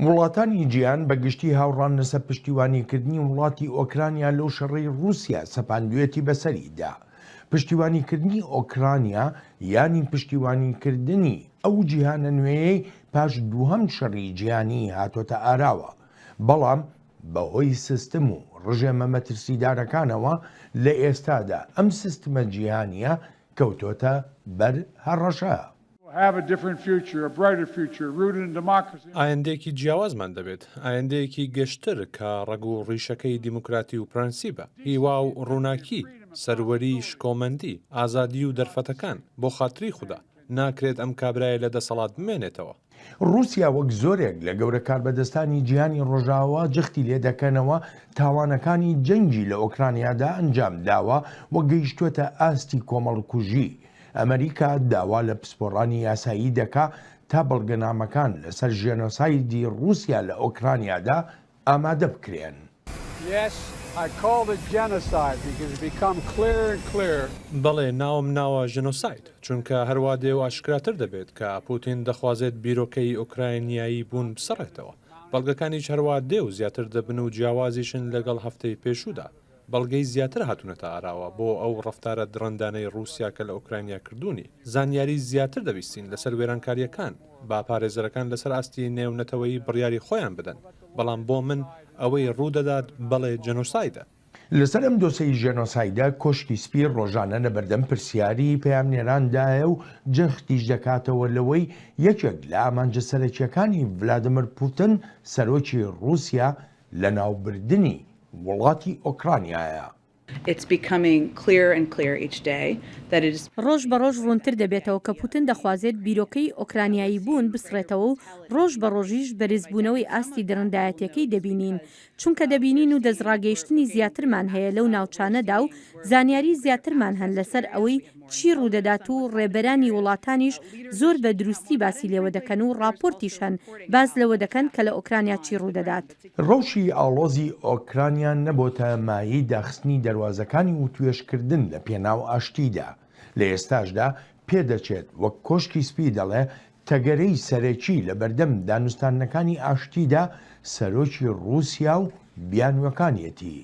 وڵاتانی جیهان بە گشتی هاوڕان لەسەر پشتیوانیکردنی وڵاتی ئۆکرانیا لەو شەڕەی ڕووسیا سەپاندوێتی بەسەریدا. پشتیوانیکردنی ئۆکرانیا یانی پشتیوانیکردنی ئەو جیهانە نوێیەی پاش دووهەم شەڕی جیهانی هاتۆتە ئاراوە، بەڵام بەهۆی سیستم و ڕژێمە مەترسیدارەکانەوە لە ئێستادا ئەم سیستمە جیهانییە کەوتۆتە بەر هەڕەشە. ئایندەیەکی جیاوازمان دەبێت، ئایندەیەکی گەشتر کە ڕەگ و ڕیشەکەی دیموکراتی و پرەنسیبە، هیوا و ڕووناکی، سەروەری، شکۆمەندی، ئازادی و دەرفەتەکان، بۆ خاتری خودا، ناکرێت ئەم کابرایە لە دەسەڵات بمێنێتەوە. ڕووسیا وەک زۆرێک لە گەورە کاربەدەستانی جیهانی ڕۆژاوا جەختی لێدەکەنەوە، تاوانەکانی جەنگی لە ئۆکرانیادا ئەنجامداوە و گەیشتووەتە ئاستی کۆمەڵکوژی. ئەمەریکا داوا لە پسپۆڕانی یاسایی دەکا تا بەڵگەنامەکان لەسەر ژێنۆسایدی ڕووسیا لە ئۆکرانیادا ئامادە بکرێن. بەڵێ ناوم ناوە ژێنۆساید، چونکە هەروا دێ و ئاشکراتر دەبێت کە پوتین دەخوازێت بیرۆکەی ئۆکراینیایی بوون بسڕێتەوە. بەڵگەکانیش هەروا دێ و زیاتر دەبن و جیاوازیشن لەگەڵ هەفتەی پێشوودا. بەڵگەی زیاتر هاتوونەتە ئاراوە بۆ ئەو ڕەفتارە دڕندانەی ڕووسیا کە لە ئۆکرانیا کردوونی. زانیاری زیاتر دەبیستین لەسەر وێرانکارییەکان. با پارێزەرەکان لەسەر ئاستی نێونەتەوەیی بڕیاری خۆیان بدەن، بەڵام بۆ من ئەوەی ڕوودەدات بەڵێ جێنۆسایدە. لەسەر ئەم دۆسێی ژێنۆسایدە کۆشکی سپی ڕۆژانە لەبەردەم پرسیاری پەیامنێراندایە و جەختیش دەکاتەوە لەوەی یەکێک لە ئامانجە سەرەکییەکانی ڤلادیمیر پوتن سەرۆکی ڕووسیا لەناوبردنی وڵاتی ئۆکرانیایە. ڕۆژ بە ڕۆژ ڕوونتر دەبێتەوە کە پوتن دەخوازێت بیرۆکەی ئۆکرانیایی بوون بسڕێتەوە و ڕۆژ بە ڕۆژیش بەرزبوونەوەی ئاستی دڕندایەتیەکەی دەبینین چونکە دەبینین و دەستڕاگەیشتنی زیاترمان هەیە لەو ناوچانەدا و زانیاری زیاترمان هەن لەسەر ئەوەی چی ڕوودەدات و ڕێبەرانی وڵاتانیش زۆر بە دروستی باسی لێوە دەکەن و ڕاپۆرتیش هەن باس لەوە دەکەن کە لە ئۆکرانیا چی ڕوودەدات. ڕەوشی ئاڵۆزی ئۆکرانیا نەبۆتە مایەی داخستنی دەروازەکانی وتوێژکردن لە پێناو ئاشتیدا، لە ئێستاشدا پێدەچێت وەک کۆشکی سپی دەڵێ تەگەرەی سەرەکی لەبەردەم دانوستاندنەکانی ئاشتیدا سەرۆکی ڕووسیا و بیانووەکانیەتی.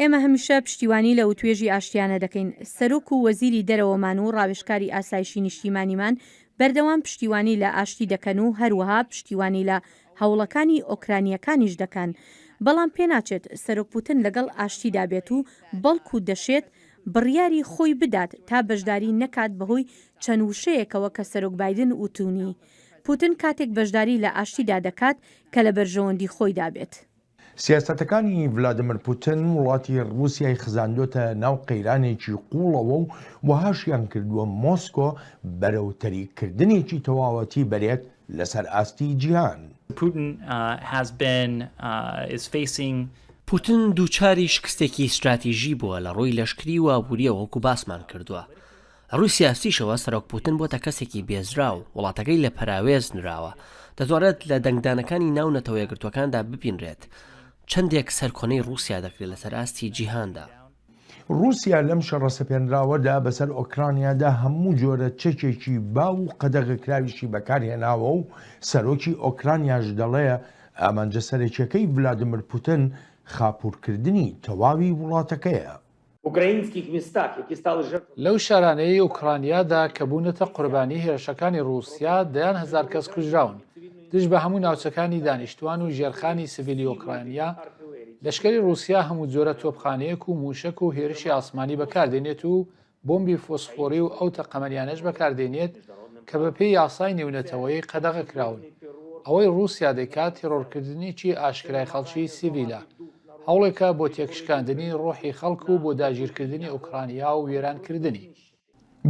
ئێمە هەمیشە پشتیوانی لە وتوێژی ئاشتیانە دەکەین، سەرۆک و وەزیری دەرەوەمان و ڕاوێژکاری ئاسایشی نیشتیمانیمان بەردەوام پشتیوانی لە ئاشتی دەکەن و هەروەها پشتیوانی لە هەوڵەکانی ئۆکرانییەکانیش دەکەن، بەڵام پێناچێت سەرۆک پوتن لەگەڵ ئاشتیدا بێت و بەڵکو دەشێت بڕیاری خۆی بدات تا بەشداری نەکات بەهۆی چەند وشەیەکەوە کە سەرۆک بایدن وتونی. پوتن کاتێک بەشداری لە ئاشتیدا دەکات کە لە بەرژەوەندی خۆیدا بێت. سیاسەتەکانی ڤلادیمیر پوتن وڵاتی ڕووسیای خزاندۆتە ناو قەیرانێکی قووڵەوە و وەهاشیان کردووە مۆسکۆ بەرەو تەریککردنێکی تەواوەتی بەرێت لەسەر ئاستی جیهان. Putin has been is facing. پوتن دووچاری شکستێکی ستراتیژی بووە لە ڕووی لەشکری و ئابوورییەوە وەکو باسمان کردووە. لە ڕووی سیاسیشەوە سەرۆک پوتن بۆتە کەسێکی بێزراو، وڵاتەکەی لە پەراوێز نراوە، دەتوانرێت لە دەنگدانەکانی ناو نەتەوەیەکگرتووەکاندا ببینرێت چەندێک سەرکۆنەی ڕووسیا دەکرێت لەسەر ئاستی جیهاندا. ڕووسیا لەم شەڕە سەپێنراوەدا بەسەر ئۆکرانیادا هەموو جۆرە چەکێکی باو و قەدەغەکراویشی بەکارهێناوە و سەرۆکی ئۆکرانیاش دەڵێ ئامانجە سەرەکیەکەی ڤلادیمیر پوتن خاپوورکردنی تەواوی وڵاتەکەیە. لەو شارانەی ئۆکرانیادا کە بوونەتە قوربانی هێرشەکانی ڕووسیا، دەیان هەزار کەس کوژراون. دژ بە هەموو ناوچەکانی دانیشتووان و ژێرخانی سڤیلی ئۆکرانیا، لەشکری ڕووسیا هەموو جۆرە تۆپخانەیەک و مووشەک و هێرشی ئاسمانی بەکاردێنێت و بۆمبی فۆسفۆری و ئەو تەقەمەنیانەش بەکاردێنێت کە بەپێی یاسای نێونەتەوەیی قەدەغە کراون. ئەوەی ڕووسیا دەیکات تێرۆرکردنێکی ئاشکرای خەڵکی سیڤیلە. هەوڵێکە بۆ تێکشکاندنی ڕۆحی خەڵک و بۆ داگیرکردنی ئۆکرانیا و وێرانکردنی.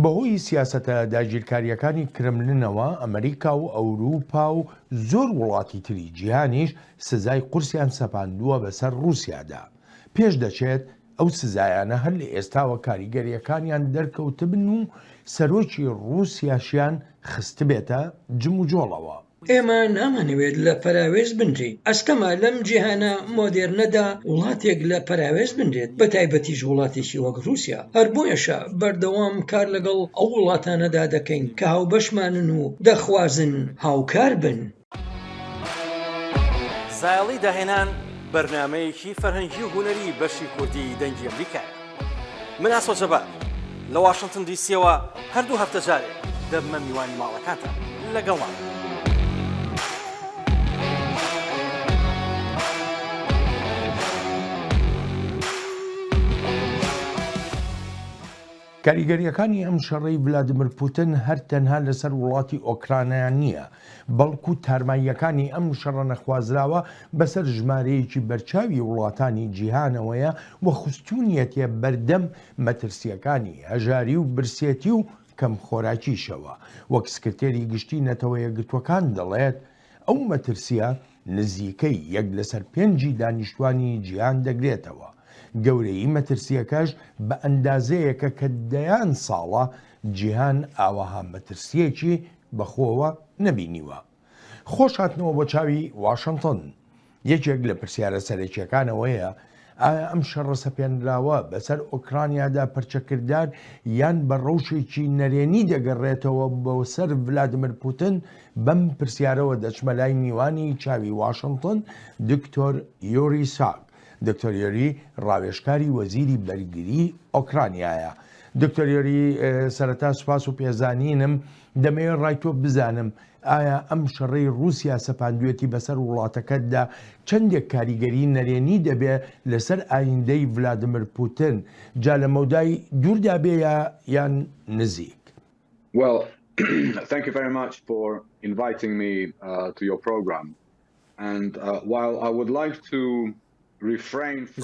بەهۆی سیاسەتە داگیرکارییەکانی کرملنەوە، ئەمریکا و ئەوروپا و زۆر وڵاتی تری جیهانیش سزای قورسیان سەپاندووە بەسەر ڕووسیادا. پێش دەچێت ئەو سزایانە هەر لە ئێستاوە کاریگەرییەکانیان دەرکەوتبن و سەرۆکی ڕووسیاشیان خستبێتە جموجۆڵەوە. ئێمە نامانەوێت لە پەراوێز بنرێین، ئەستەمە لەم جیهانە مۆدێرنەدا وڵاتێک لە پەراوێز بنرێت، بەتایبەتیش وڵاتێکی وەک ڕووسیا. هەر بۆیەشە بەردەوام کار لەگەڵ ئەو وڵاتانەدا دەکەین کە هاوبەشمانن و دەخوازن هاوکار بن. زایەڵی داهێنان بەرنامەیەکی فەرهەنگی و هونەری بەشی کوردی دەنگی ئەمریکایە. من ئاسۆ جەبار لە واشنتن دیسیەوە هەردوو هەفتە جارێک دەبمە میوانی ماڵەکانتان. لەگەڵمان بن. کاریگەرییەکانی ئەم شەڕەی ڤلادیمیر پوتن هەر تەنها لەسەر وڵاتی ئۆکرانیا نییە، بەڵکو تارماییەکانی ئەم شەڕە نەخوازراوە بەسەر ژمارەیەکی بەرچاوی وڵاتانی جیهانەوەیە و خستوونیەتیە بەردەم مەترسییەکانی هەژاری و برسێتی و کەمخۆراکیشەوە، وەک سکرتێری گشتی نەتەوەیەکگرتووەکان دەڵێت، ئەو مەترسییە نزیکەی یەک لەسەر پێنجی دانیشتوانی جیهان دەگرێتەوە، گەورەیی مەترسییەکەش بە ئەندازەیەکە کە دەیان ساڵە جیهان ئاوەها مەترسییەکی بەخۆوە نەبینیوە. خۆش هاتنەوە بۆ چاوی واشنتن. یەکێک لە پرسیارە سەرەکییەکان ئەوەیە، ئایا ئەم شەڕە سەپێنراوە بەسەر ئۆکرانیادا پەرچەکردار یان بە ڕەوشێکی نەرێنی دەگەڕێتەوە بۆ سەر ڤلادیمیر پوتن؟ بەم پرسیارەوە دەچمە لای میوانی چاوی واشنتن، دکتۆر یوری ساک. دکتۆر یوری ڕاوێژکاری وەزیری بەرگری ئۆکرانیایە. دکتۆر یوری سەرەتا سوپاس و پێزانینم، دەمەوێت ڕای تۆ بزانم ئایا ئەم شەڕەی ڕووسیا سەپاندوێتی بەسەر وڵاتەکەتدا چەندێک کاریگەری نەرێنی دەبێ لەسەر ئایندەی ڤلادیمیر پوتن جا لە مەودای دووردا بێ یا یان نزیک؟ Well, thank you very much for inviting me uh, to your program. And uh, while I would like to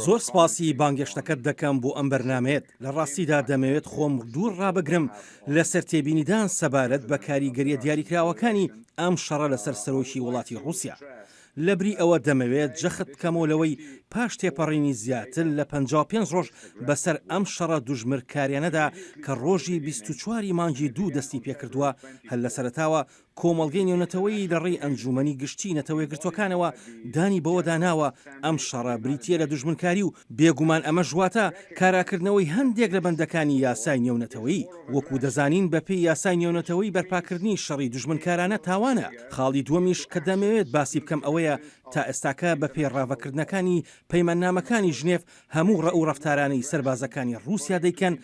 زۆر سپاسی بانگێشتەکەت دەکەم بۆ ئەم بەرنامەیەت، لە ڕاستیدا دەمەوێت خۆم دوور ڕابگرم لەسەر تێبینیدان سەبارەت بە کاریگەرییە دیاریکراوەکانی ئەم شەڕە لەسەر سەرۆکی وڵاتی ڕووسیا. لەبری ئەوە دەمەوێت جەخت بکەمەوە لەوەی پاش تێپەڕینی زیاتر لە 55 ڕۆژ بەسەر ئەم شەڕە دوژمرکاریانەدا کە ڕۆژی 24 ی مانگی دوو دەستی پێکردووە، هەر لە سەرەتاوە کۆمەڵگەی نێونەتەوەیی لە ڕێی ئەنجوومەنی گشتیی نەتەوەیەکگرتووەکانەوە دانی بەوەدا ناوە ئەم شەڕە بریتییە لە دوژمنکاری و بێگومان ئەمەش واتە کاراکردنەوەی هەندێک لە بەندەکانی یاسای نێونەتەوەیی. وەکو دەزانین بەپێی یاسای نێونەتەوەیی بەرپاکردنی شەڕی دوژمنکارانە تاوانە. خاڵی دووەمیش کە دەمەوێت باسی بکەم ئەوەیە تا ئێستاکە بەپێی ڕاڤەکردنەکانی پەیماننامەکانی ژنێف هەموو ڕەئو ڕەفتارانەی سەربازەکانی ڕووسیا دەیکەن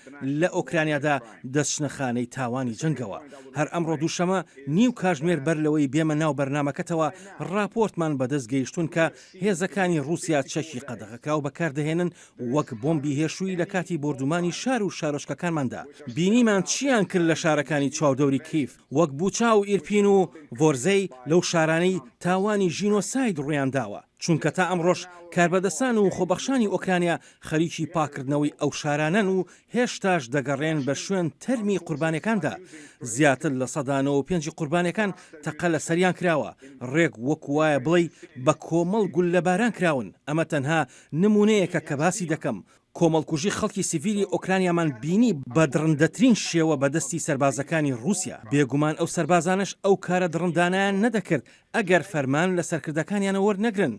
لە ئۆکرانیادا دەچنە خانەی تاوانی جەنگەوە. هەر ئەمڕۆ دووشەمە نیو کاژمێر بەر لەوەی بێمە ناو بەرنامەکەتەوە ڕاپۆرتمان بەدەست گەیشتوون کە هێزەکانی ڕووسیا چەکی قەدەغەکراو بەکاردەهێنن وەک بۆمبی هێشووی لە کاتی بۆردومانی شار و شارۆچکەکانماندا. بینیمان چیان کرد لە شارەکانی چواردەوری کیف وەک بوچا و ئیرپین و ڤۆرزەی لەو شارانەی تاوانی ژینۆساید ڕوویانداوە. چونکە تا ئەمڕۆش کاربەدەستان و خۆبەخشانی ئۆکرانیا خەریکی پاککردنەوەی ئەو شارانەن و هێشتاش دەگەڕێن بە شوێن تەرمی قوربانیەکاندا، زیاتر 95% ی قوربانیەکان تەقە لە سەریان کراوە، ڕێک وەکو وایە بڵێی بە کۆمەڵ گوللەباران کراون، ئەمە تەنها نمونەیەکە کە باسی دەکەم، کۆمەڵکوژی خەڵکی سیڤیلی ئۆکرانیامان بینی بە دڕندەترین شێوە بە دەستی سەربازەکانی ڕووسیا، بێگومان ئەو سەربازانەش ئەو کارە دڕندانەیان نەدەکرد ئەگەر فەرمان لە سەرکردەکانیانەوە وەرنەگرن،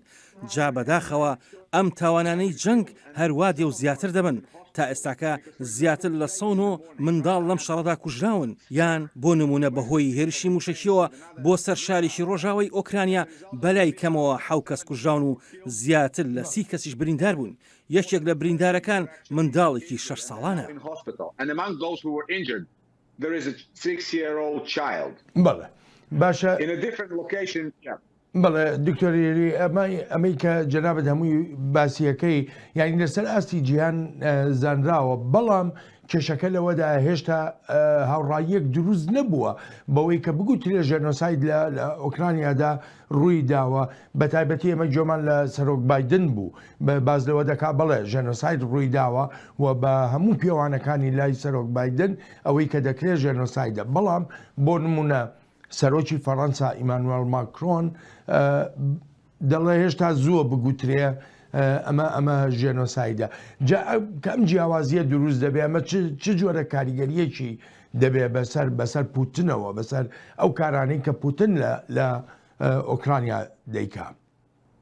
جا بەداخەوە ئەم تاوانانەی جەنگ هەروا دێ و زیاتر دەبن، تا ئێستاکە زیاتر لە 109 منداڵ لەم شەڕەدا کوژراون، یان بۆ نموونە بەهۆی هێرشی مووشەکییەوە بۆ سەر شارێکی ڕۆژاوای ئۆکرانیا بەلای کەمەوە حەو کەس کوژراون و زیاتر لە 30 کەسیش بریندار بوون. یەکێک لە بریندارەکان منداڵێکی شەش ساڵانە. بەڵێ باشە بەڵێ دکتۆر یری ئەمە ئەمەی کە جەنابت هەمووی باسیەکەی یعنی لەسەر ئاستی جیهان زانراوە بەڵام کێشەکە لەوەدا هێشتا هاوڕاییەک دروست نەبووە بەوەی کە بگوترێ ژێنۆساید لە ئۆکرانیادا ڕووی داوە بەتایبەتی ئێمە گوێمان لە سەرۆک بایدن بوو باس لەوە دەکا بەڵێ ژێنۆساید ڕووی داوە و بە هەموو پێوانەکانی لای سەرۆک بایدن ئەوەی کە دەکرێت ژێنۆسایدە بەڵام بۆ نمونە سەرۆکی فەڕەنسا ئیمانوێل ماکرۆن دەڵێ هێشتا زووە بگوترێ ئەمە ئەمە ژێنۆسایدە جا کە ئەم جیاوازیە دروست دەبێ ئەمە چ جۆرە کاریگەریەکی دەبێ بەسەر بەسەر پوتنەوە بەسەر ئەو کارانەی کە پوتن لە لە ئۆکرانیا دەیکا.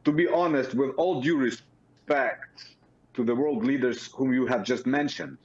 To be honest, with all due respect to the world leaders whom you have just mentioned.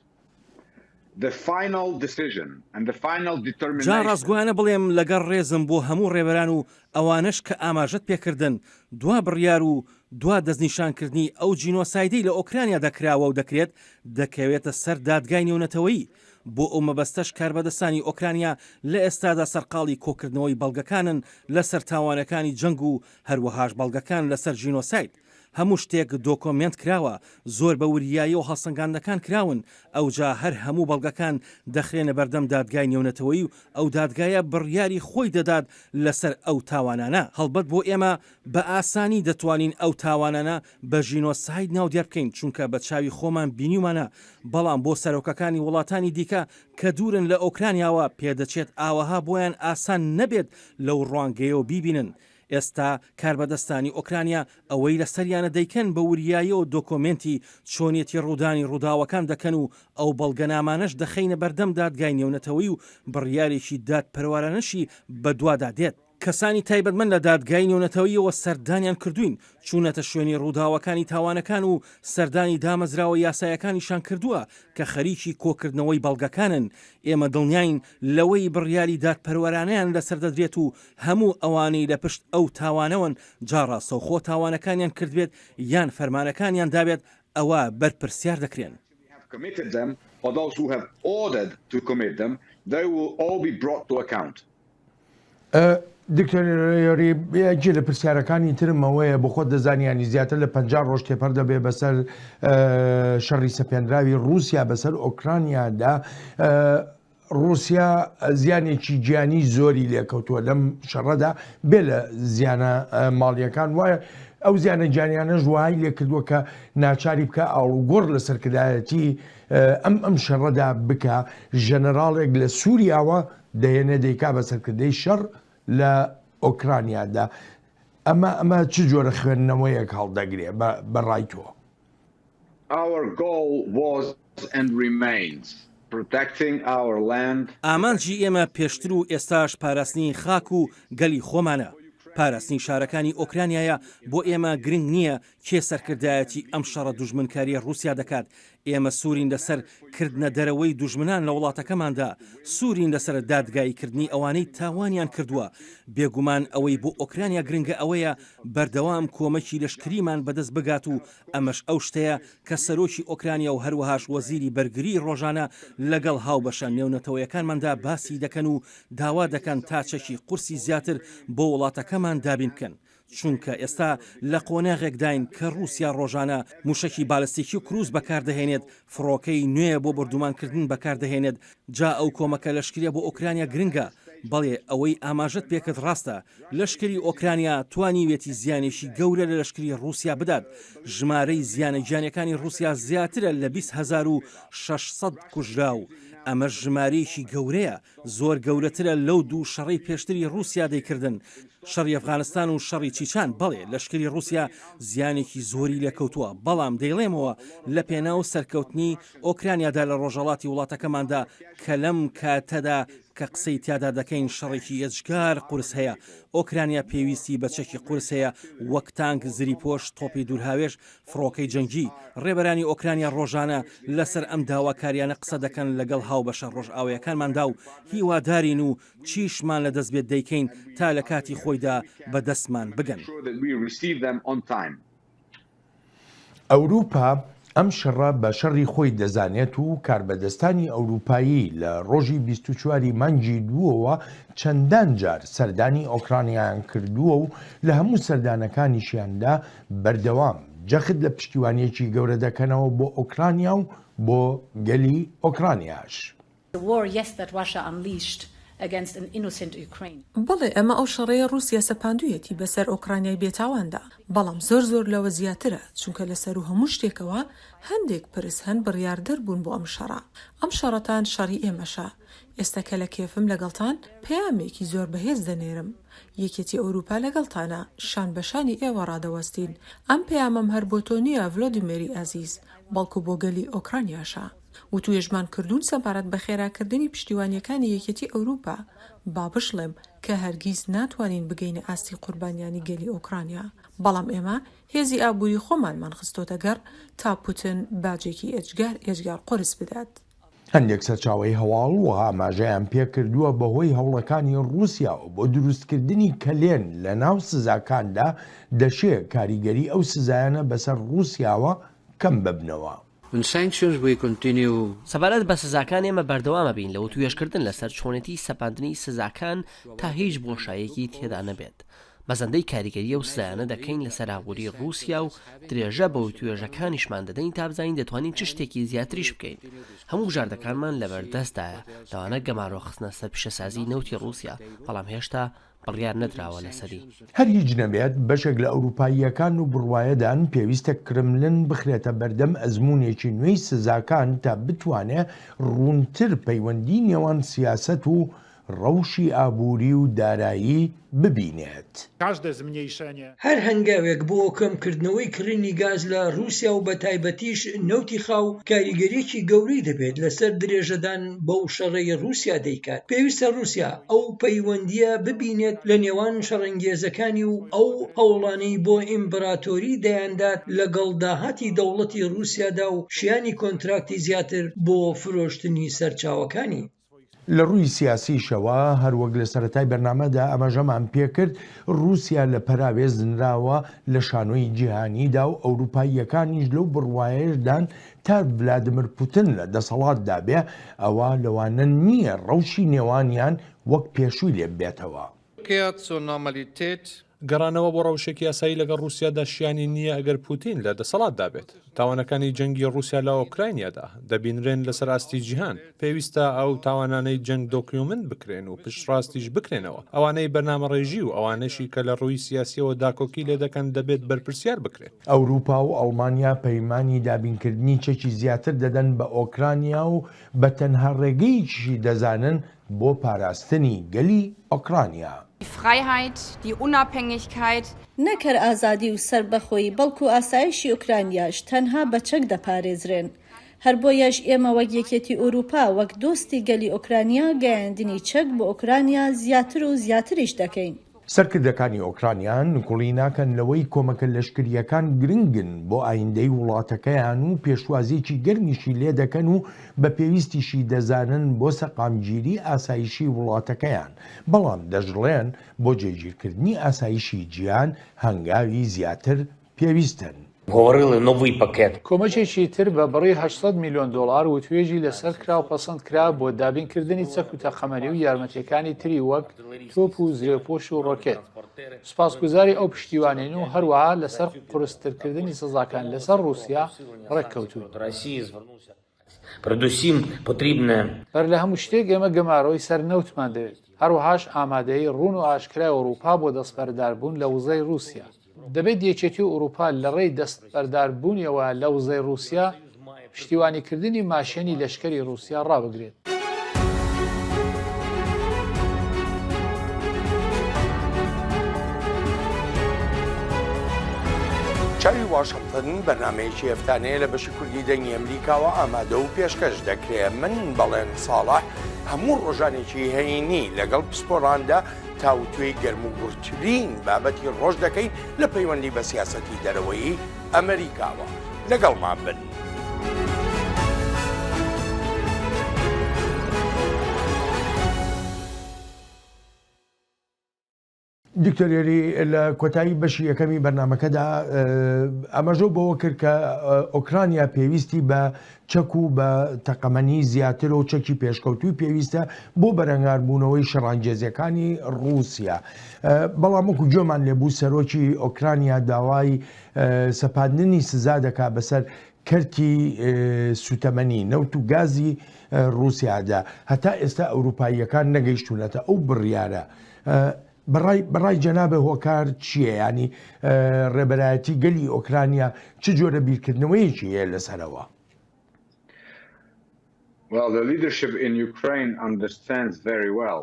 جا ڕاستگۆیانە بڵێم لەگەڵ ڕێزم بۆ هەموو ڕێبەران و ئەوانەش کە ئاماژەت پێکردن، دوا بڕیار و دوا دەستنیشانکردنی ئەو جینۆسایدەی لە ئۆکرانیادا کراوە و دەکرێت، دەکەوێتە سەر دادگای نێونەتەوەیی. بۆ ئەو مەبەستەش کاربەدەستانی ئۆکرانیا لە ئێستادا سەرقاڵی کۆکردنەوەی بەڵگەکانن لەسەر تاوانەکانی جەنگ و هەروەهاش بەڵگەکان لەسەر جینۆساید. هەموو شتێک دۆکۆمێنت کراوە، زۆر بە وریاییەوە هەڵسەنگاندنەکان کراون، ئەوجا هەر هەموو بەڵگەکان دەخرێنە بەردەم دادگای نێونەتەوەیی و ئەو دادگایە بڕیاری خۆی دەدات لەسەر ئەو تاوانانە. هەڵبەت بۆ ئێمە بە ئاسانی دەتوانین ئەو تاوانانە بە ژینۆساید ناودێر بکەین، چونکە بە چاوی خۆمان بینیومانە، بەڵام بۆ سەرۆکەکانی وڵاتانی دیکە کە دوورن لە ئۆکرانیاوە پێدەچێت ئاوەها بۆیان ئاسان نەبێت لەو ڕوانگەیەوە بیبینن. ئێستا کاربەدەستانی ئۆکرانیا ئەوەی لەسەریانە دەیکەن بە وریاییەوە دۆکۆمێنتی چۆنیەتی ڕوودانی ڕووداوەکان دەکەن و ئەو بەڵگەنامانەش دەخەینە بەردەم دادگای نێونەتەوەیی و بڕیارێکی دادپەروارانەشی بەدوادا دێت. کەسانی تایبەتمەند لە دادگای نێونەتەوەییەوە سەردانیان کردووین، چوونەتە شوێنی ڕووداوەکانی تاوانەکان و سەردانی دامەزراوە یاسایەکانیشان کردووە کە خەریکی کۆکردنەوەی بەڵگەکانن، ئێمە دڵنیاین لەوەی بڕیاری دادپەروەرانەیان لەسەر دەدرێت و هەموو ئەوانەی لە پشت ئەو تاوانەوەن جا ڕاستەوخۆ تاوانەکانیان کردبێت یان فەرمانەکانیان دابێت ئەوا بەرپرسیار دەکرێن. دکتۆر یۆری یەکێ لە پرسیارەکانی ترم ئەوەیە بۆ خۆت دەزانی ینی زیاتر لە 50 ڕۆژ تێپەر دەبێ بەسەر شەڕی سەپێنراوی رووسیا بەسەر ئۆکرانیادا ڕووسیا زیانێکی گیانی زۆری لێکەوتووە لەم شەڕەدا بێ لە زیانە ماڵیەکان وایە ئەو زیانە گیانیانەش وای لێکردووە کە ناچاری بکە ئاڵوگۆڕ لە سەرکردایەتی ئەم ئەم شەڕەدا بکە ژەنەراڵێک لە سووریاوە دەهێنێ دەیکا بە سەرکردەی شەڕ لە ئۆکرانیادا ئەمە ئەمە چ جۆرە خوێندنەوەیەک هەڵدەگرێ بە ڕای تۆ؟ Our goal was and remains protecting our land. ئامانجی ئێمە پێشتر و ئێستاش پاراستنی خاک و گەلی خۆمانە، پاراستنی شارەکانی ئۆکرانیایە، بۆ ئێمە گرنگ نییە کێ سەرکردایەتی ئەم شەڕە دوژمنکارییە ڕووسیا دەکات، ئێمە سوورین لەسەر کردنە دەرەوەی دوژمنان لە وڵاتەکەماندا، سوورین لەسەر دادگاییکردنی ئەوانەی تاوانیان کردووە. بێگومان ئەوەی بۆ ئۆکرانیا گرنگە ئەوەیە بەردەوام کۆمەکی لەشکریمان بەدەست بگات و ئەمەش ئەو شتەیە کە سەرۆکی ئۆکرانیا و هەروەهاش وەزیری بەرگریی ڕۆژانە لەگەڵ هاوبەشە نێونەتەوەیەکانماندا باسی دەکەن و داوا دەکەن تا چەکی قورسی زیاتر بۆ وڵاتەکەمان دابین بکەن. چونکە ئێستا لە قۆناغێکداین کە ڕووسیا ڕۆژانە مووشەکی بالستیکی و کروز بەکاردەهێنێت، فڕۆکەی نوێ بۆ بۆردومانکردن بەکاردەهێنێت، جا ئەو کۆمەکە لەشکریە بۆ ئۆکرانیا گرنگە. بەڵێ ئەوەی ئاماژەت پێکرد ڕاستە، لەشکری ئۆکرانیا توانیویەتی زیانێکی گەورە لە لەشکری ڕووسیا بدات، ژمارەی زیانە گیانیەکانی ڕووسیا زیاترە لە 20,600 کوژراو، ئەمەش ژمارەیەکی گەورەیە، زۆر گەورەترە لەو دوو شەڕەی پێشتری ڕووسیا دەیکردن، شەڕی ئەفغانستان و شەڕی چیچان، بەڵێ لەشکری ڕووسیا زیانێکی زۆری لێکەوتووە، بەڵام دەیڵێمەوە لە پێناو سەرکەوتنی ئۆکرانیادا لە ڕۆژهەڵاتی وڵاتەکەماندا کە لەم کاتەدا کە قسەی تیادا دەکەین شەڕێکی ئێجگار قورس هەیە، ئۆکرانیا پێویستی بە چەکی قورس هەیە وەک تانک، زریپۆش، تۆپی دوورهاوێژ، فڕۆکەی جەنگی، ڕێبەرانی ئۆکرانیا ڕۆژانە لەسەر ئەم داواکاریانە قسە دەکەن لەگەڵ هاوبەشە ڕۆژئاوایەکانماندا و هیوادارین و چیشمان لەدەست بێت دەیکەین تا لە کاتی خۆیدا بەدەستمان بگەن. ئەوروپا ئەم شەڕە بە شەڕی خۆی دەزانێت و کاربەدەستانی ئەوروپایی لە ڕۆژی 24 ی مانگی دووەوە چەندان جار سەردانی ئۆکرانیایان کردووە و لە هەموو سەردانەکانیشیاندا بەردەوام جەخت لە پشتیوانییەکی گەورە دەکەنەوە بۆ ئۆکرانیا و بۆ گەلی ئۆکرانیاش. بەڵێ ئەمە ئەو شەڕەیە ڕووسیا سەپاندوویەتی بەسەر ئۆکرانیای بێتاواندا، بەڵام زۆر زۆر لەوە زیاترە، چونکە لە سەروو هەموو شتێکەوە هەندێک پرس هەن بڕیاردەر بوون بۆ ئەم شەڕە. ئەم شەڕەتان شەڕی ئێمەشە. ئێستا کە لە کیێفم لەگەڵتان، پەیامێکی زۆر بەهێز دەنێرم. یەکێتی ئەوروپا لەگەڵتانە، شان بە شانی ئێوە ڕادەوەستین. ئەم پەیامەم هەر بۆ تۆ نییە ڤلۆدیمێری ئازیز، بەڵکو بۆ گەلی ئۆکرانیاشە. وتوێژمان کردوون سەبارەت بە خێراکردنی پشتیوانییەکانی یەکێتی ئەوروپا، با بشڵێم کە هەرگیز ناتوانین بگەینە ئاستی قوربانیانی گەلی ئۆکرانیا، بەڵام ئێمە هێزی ئابووری خۆمانمان خستۆتە گەڕ تا پوتن باجێکی ئێجگار ئێجگار قورس بدات. هەندێک سەرچاوەی هەواڵ وەها ئاماژەیان پێکردووە بەهۆی هەوڵەکانی ڕووسیاوە بۆ دروستکردنی کەلێن لەناو سزاکاندا، دەشێ کاریگەری ئەو سزایانە بەسەر ڕووسیاوە کەم ببنەوە. سەبارەت بە سزاکان ئێمە بەردەوام ئەبین لە وتوێژکردن لەسەر چۆنێتی سەپاندنی سزاکان تا هیچ بۆشاییەکی تێدا نەبێت. مەزەندەی کاریگەری ئەو سزایانە دەکەین لەسەر ئابووری ڕووسیا و درێژە بە وتوێژەکانیشمان دەدەین تا بزانین دەتوانین چ شتێکی زیاتریش بکەین. هەموو بژاردەکانمان لەبەردەستدایە، لەوانە گەمارۆ خستنە سەر پیشەسازیی نەوتی ڕووسیا، بەڵام هێشتا بڕیار نەدراوە لەسەری. هەر هیچ نەبێت بەشێک لە ئەوروپاییەکان و بڕوایەدان پێویستە کرملن بخرێتە بەردەم ئەزموونێکی نوێی سزاکان تا بتوانێ ڕوونتر پەیوەندی نێوان سیاسەت و ڕەوشی ئابووری و دارایی ببینێت. هەر هەنگاوێک بۆ کەمکردنەوەی کڕینی گاز لە ڕووسیا و بەتایبەتیش نەوتی خاو کاریگەرییەکی گەورەی دەبێت لەسەر درێژەدان بەو شەڕەی ڕووسیا دەیکات. پێویستە ڕووسیا ئەو پەیوەندییە ببینێت لە نێوان شەڕەنگێزەکانی و ئەو هەوڵانەی بۆ ئیمبراتۆری دەیاندات لەگەڵ داهاتی دەوڵەتی ڕووسیادا و شیانی کۆنتراکتی زیاتر بۆ فرۆشتنی سەرچاوەکانی. لە ڕووی سیاسیشەوە، هەروەک لە سەرەتای بەرنامەدا ئاماژەمان پێکرد، ڕووسیا لە پەراوێز نراوە لە شانۆی جیهانیدا و ئەوروپاییەکانیش لەو بڕوایەشدان تا ڤلادیمیر پوتن لە دەسەڵاتدا بێ، ئەوا لەوانە نییە ڕەوشی نێوانیان وەک پێشووی لێ ببێتەوە. گەڕانەوە بۆ ڕەوشێکی ئاسایی لەگەڵ ڕووسیادا شیانی نییە ئەگەر پوتین لە دەسەڵاتدا بێت. تاوانەکانی جەنگی ڕووسیا لە ئۆکراینیادا دەبینرێن لەسەر ئاستی جیهان. پێویستە ئەو تاوانانەی جەنگ دۆکیۆمنت بکرێن و پشتڕاستیش بکرێنەوە. ئەوانەی بەرنامەڕێژی و ئەوانەشی کە لە ڕووی سیاسییەوە داکۆکی لێدەکەن دەبێت بەرپرسیار بکرێن. ئەوروپا و ئەڵمانیا پەیمانی دابینکردنی چەکی زیاتر دەدەن بە ئۆکرانیا و بە تەنها ڕێگەیەکیشی دەزانن بۆ پاراستنی گەلی ئۆکرانیا. Die Freiheit, die Unabhängigkeit. نەک هەر ئازادی و سەربەخۆیی بەڵکو ئاسایشی ئۆکرانیاش تەنها بە چەک دەپارێزرێن. هەر بۆیەش ئێمە وەک یەکێتی ئەوروپا وەک دۆستی گەلی ئۆکرانیا گەیاندنی چەک بۆ ئۆکرانیا زیاتر و زیاتریش دەکەین. سەرکردەکانی ئۆکرانیا نکوڵی ناکەن لەوەی کۆمەکە لەشکرییەکان گرنگن بۆ ئایندەی وڵاتەکەیان و پێشوازییەکی گەرمیشی لێدەکەن و بە پێویستیشی دەزانن بۆ سەقامگیری ئاسایشی وڵاتەکەیان، بەڵام دەشڵێن بۆ جێگیرکردنی ئاسایشی جیهان هەنگاوی زیاتر پێویستن. کۆمەکێکی تر بە بڕی 800 میلیۆن دۆڵار وتوێژی لەسەر کرا و پەسەند کرا بۆ دابینکردنی چەک و تەقەمەنی و یارمەتییەکانی تری وەک تۆپ و زرێپۆش و ڕۆکێت. سوپاسگوزاری ئەو پشتیوانین و هەروەها لەسەر قورسترکردنی سزاکان لەسەر ڕووسیا ڕێککەوتووین. بەر لە هەموو شتێک ئێمە گەمارۆی سەر نەوتمان دەوێت، هەروەهاش ئامادەیی ڕوون و ئاشکرای ئەوروپا بۆ دەستبەرداربوون لە وزەی ڕووسیا. دەبێت یەکێتی ئەوروپا لەڕێی دەستبەرداربوونیەوە لە وزەی ڕووسیا، پشتیوانیکردنی ماشێنی لەشکری ڕووسیا ڕابگرێت. چاوی واشنتن بەرنمەیەکی هەفتانەیە لە بەشی کوردی دەنگی ئەمریکاوە ئامادە و پێشکەش دەکرێ من بەڵێن ساڵح هەموو ڕۆژانێکی هەینی لەگەڵ پسپۆراندا تاوتوێی گەرم و گوڕترین بابەتی ڕۆژ دەکەین لە پەیوەندی بە سیاسەتی دەرەوەیی ئەمریکاوە. لەگەڵمان بن. دکتۆر یەری لە کۆتایی بەشی یەکەمی بەرنمەکەدا ئاماژە بەوە کرد کە ئۆکرانیا پێویستی بە چەک و بە تەقەمەنی زیاتر و چەکی پێشکەوتووی پێویستە بۆ بەرەنگاربوونەوەی شەڕانگێزیەکانی ڕووسیا. بەڵام وەکو گوێمان لێبوو سەرۆکی ئۆکرانیا داوای سەپاندنی سزا دەکات بەسەر کەرتی سوتەمەنی نەوت و گازی ڕووسیادا. هەتا ئێستا ئەوروپاییەکان نەگەیشتوونەتە ئەو بڕیارە. بەڕای بەڕای جەنابت هۆکار چییە؟ یانی ڕێبەرایەتی گەلی ئۆکرانیا چ جۆرە بیرکردنەوەیەکی هەیە لەسەرەوە؟ Well, the leadership in Ukraine understands very well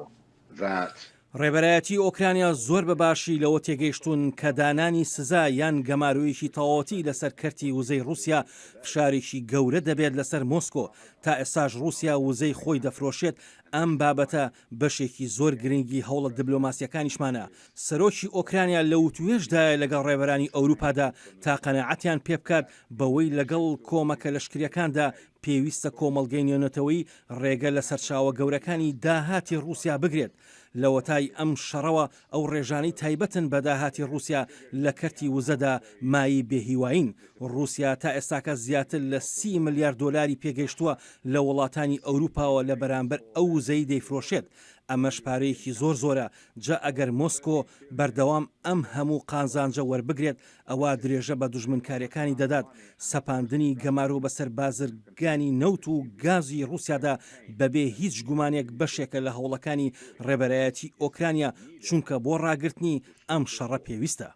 that. ڕێبەرایەتی ئۆکرانیا زۆر بە باشی لەوە تێگەیشتوون کە دانانی سزا یان گەمارۆیەکی تەواوەتی لەسەر کەرتی وزەی ڕووسیا فشارێکی گەورە دەبێت لەسەر مۆسکۆ، تا ئێستاش ڕووسیا وزەی خۆی دەفرۆشێت، ئەم بابەتە بەشێکی زۆر گرنگی هەوڵە دبلۆماسییەکانیشمانە. سەرۆکی ئۆکرانیا لە وتووێژدایە لەگەڵ ڕێبەرانی ئەوروپادا تا قەناعەتیان پێبکات بەوەی لەگەڵ کۆمەکە لەشکرییەکاندا پێویستە کۆمەڵگەی نێونەتەوەیی ڕێگە لە سەرچاوە گەورەکانی داهاتی ڕووسیا بگرێت. لەوەتای ئەم شەڕەوە ئەو ڕێژانەی تایبەتن بە داهاتی ڕووسیا لە کەرتی وزەدا مایەی بێهیوایین. ڕووسیا تا ئێستاکە زیاتر لە سی ملیار دۆلاری پێگەیشتووە لە وڵاتانی ئەوروپاوە لە بەرامبەر ئەو وزەی دەیفرۆشێت. ئەمەش پارەیەکی زۆر زۆرە، جا ئەگەر مۆسکۆ بەردەوام ئەم هەموو قازانجە وەربگرێت ئەوا درێژە بە دوژمنکاریەکانی دەدات، سەپاندنی گەمارۆ بەسەر بازرگانی نەوت و گازی ڕووسیادا بەبێ هیچ گومانێک بەشێکە لە هەوڵەکانی ڕێبەرایەتی ئۆکرانیا، چونکە بۆ ڕاگرتنی ئەم شەڕە پێویستە.